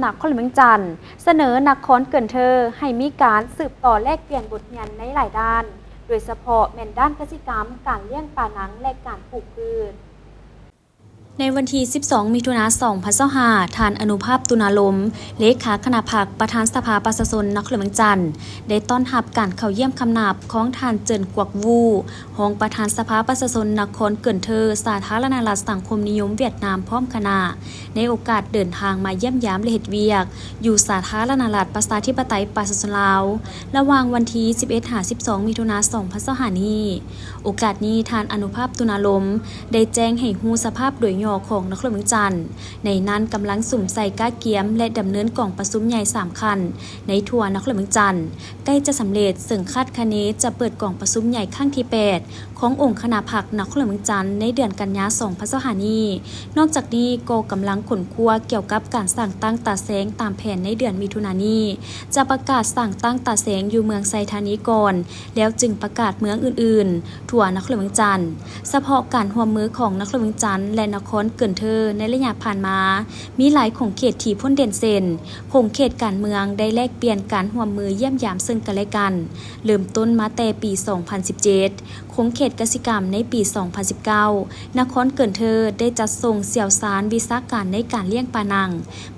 ນະຄອນຫຼວງວຽງຈັນ ສະເໜີນະຄອນເກີນເທີໃຫ້ມີການສືບຕໍ່ແລກປ່ຽນບົດຮຽນໃນຫຼາຍດ້ານ, ໂດຍສະເພາະແມ່ນດ້ານກະສິກຳ, ການລ້ຽງປາໜັງ ແລະ ການປູກພືດ. ໃນວັນທີສິບສອງ ມິຖຸນາ ສອງພັນຊາວຫ້າ, ທ່ານ ອະນຸພາບ ຕຸນາລົມ ເລຂາຄະນະພັກ ປະທານສະພາປະຊາຊົນນະຄອນຫຼວງວຽງຈັນ ໄດ້ຕ້ອນຮັບການເຂົ້າຢ້ຽມຄຳນັບຂອງທ່ານ ເຈີນ ກວັກ ວູ ຮອງປະທານສະພາປະຊາຊົນນະຄອນເກີນເທີ ສາທາລະນະລັດສັງຄົມນິຍົມຫວຽດນາມ ພ້ອມຄະນະ ໃນໂອກາດເດີນທາງມາຢ້ຽມຢາມ ແລະ ເຮັດວຽກຢູ່ສາທາລະນະລັດປະຊາທິປະໄຕປະຊາຊົນລາວ ລະຫວ່າງວັນທີສິບເອັດ ຫາ ສິບສອງ ມິຖຸນາ ສອງພັນຊາວຫ້ານີ້. ໂອກາດນີ້ ທ່ານ ອະນຸພາບ ຕຸນາລົມ ໄດ້ແຈ້ງໃຫ້ຮູ້ສະພາບໂດຍຫຍໍ້ຂອງນະຄອນຫຼວງວຽງຈັນ, ໃນນັ້ນກຳລັງສຸມໃສ່ກະກຽມ ແລະ ດຳເນີນກອງປະຊຸມໃຫຍ່ສາມຂັ້ນໃນທົ່ວນະຄອນຫຼວງວຽງຈັນ ໃກ້ຈະສຳເລັດ, ເຊິ່ງຄາດຄະເນຈະເປີດກອງປະຊຸມໃຫຍ່ຄັ້ງທີແປດ ຂອງອົງຄະນະພັກນະຄອນຫຼວງວຽງຈັນໃນເດືອນກັນຍາ ສອງພັນຊາວຫ້ານີ້. ນອກຈາກນີ້ກໍກຳລັງຄົ້ນຄວ້າກ່ຽວກັບການສ້າງຕັ້ງຕາແສງຕາມແຜນໃນເດືອນມິຖຸນານີ້ ຈະປະກາດສ້າງຕັ້ງຕາແສງຢູ່ເມືອງໄຊທານີກ່ອນ ແລ້ວຈຶ່ງປະກາດເມືອງອື່ນໆທົ່ວນະຄອນຫຼວງວຽງຈັນ. ສະເພາະການຮ່ວມມືຂອງນະຄອນຫຼວງວຽງຈັນ ແລະ ນະຄອນເກີນເທີໃນໄລຍະຜ່ານມາ ມີຫຼາຍຂົງເຂດທີ່ພົ້ນເດັ່ນເຊັ່ນ ຂົງເຂດການເມືອງໄດ້ແລກປ່ຽນການຮ່ວມມືຢ້ຽມຢາມເຊິ່ງກັນແລະກັນ ເລີ່ມຕົ້ນມາແຕ່ປີສອງພັນສິບເຈັດ, ຂົງເຂດກະສິກຳໃນປີສອງພັນສິບເກົ້າ ນະຄອນເກີນເທີໄດ້ຈັດສົ່ງຊ່ຽວຊານວິຊາການໃນການລ້ຽງປາໜັງ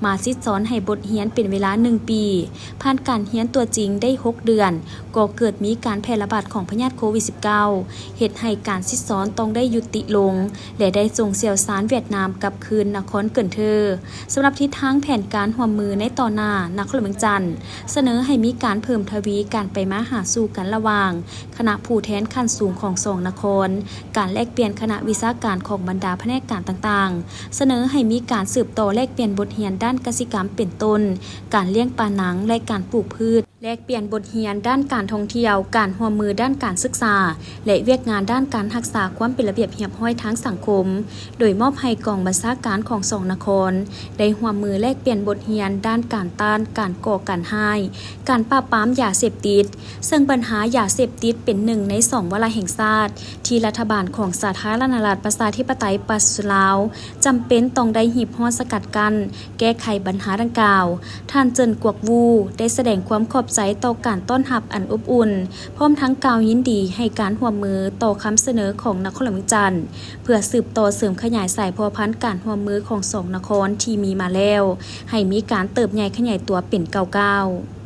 ມາສິດສອນໃຫ້ບົດຮຽນເປັນເວລາໜຶ່ງປີ. ຜ່ານການຮຽນຕົວຈິງໄດ້ຫົກເດືອນ ກໍເກີດມີການແຜ່ລະບາດຂອງພະຍາດໂຄວິດສິບເກົ້າ ເຮັດໃຫ້ການສິດສອນຕ້ອງໄດ້ຢຸດຕິລົງ ແລະ ໄດ້ສົ່ງຊ່ຽວຊານຫວຽດນາມກັບຄືນນະຄອນເກີນເທີ. ສຳລັບທິດທາງແຜນການຮ່ວມມືໃນຕໍ່ໜ້າ, ນະຄອນຫຼວງວຽງຈັນສະເໜີໃຫ້ມີການເພີ່ມທະວີການໄປມາຫາສູ່ກັນລະຫວ່າງຄະນະຜູ້ແທນຂັ້ນສູງຂອງສອງນະຄອນ, ການແລກປ່ຽນຄະນະວິຊາການຂອງບັນດາພະແນກການຕ່າງໆ, ສະເໜີໃຫ້ມີການສືບຕໍ່ແລກປ່ຽນບົດຮຽນດ້ານກະສິກຳເປັນຕົ້ນ ການລ້ຽງປາໜັງ ແລະ ການປູກພືດ, ແລກປ່ຽນບົດຮຽນດ້ານການທ່ອງທ່ຽວ, ການຮ່ວມມືດ້ານການສຶກສາ ແລະ ວຽກງານດ້ານການຮັກສາຄວາມເປັນລະບຽບຮຽບຮ້ອຍທາງສັງຄົມ, ໂດຍມອບໃຫ້ກອງບັນຊາການຂອງສອງນະຄອນ ໄດ້ຮ່ວມມືແລກປ່ຽນບົດຮຽນດ້ານການຕ້ານການກໍ່ການຮ້າຍ, ການປາບປາມຢາເສບຕິດ, ເຊິ່ງບັນຫາຢາເສບຕິດເປັນໜຶ່ງໃນສອງວາລະແຫ່ງຊາດ ທີ່ລັດຖະບານຂອງສາທາລະນະລັດປະຊາທິປະໄຕປະຊາຊົນລາວ ຈຳເປັນຕ້ອງໄດ້ຮີບຮ້ອນສະກັດກັ້ນ ແກ້ໄຂບັນຫາດັ່ງກ່າວ. ທ່ານ ເຈີນ ກວັກ ວູ ໄດ້ສະແດງຄວາມຂອບໃຈຕໍ່ການຕ້ອນຮັບອັນອົບອຸ່ນ, ພ້ອມທັງກ່າວຍິນດີໃຫ້ການຮ່ວມມືຕໍ່ຄຳສະເໜີຂອງນະຄອນຫຼວງວຽງຈັນ ເພື່ອສືບຕໍ່ເສີມຂະຫຍາຍສາຍພົວພັນການຮ່ວມມືຂອງສອງນະຄອນທີ່ມີມາແລ້ວ ໃຫ້ມີການເຕີບໃຫຍ່ຂະຫຍາຍຕົວເປັນກ້າວໆ.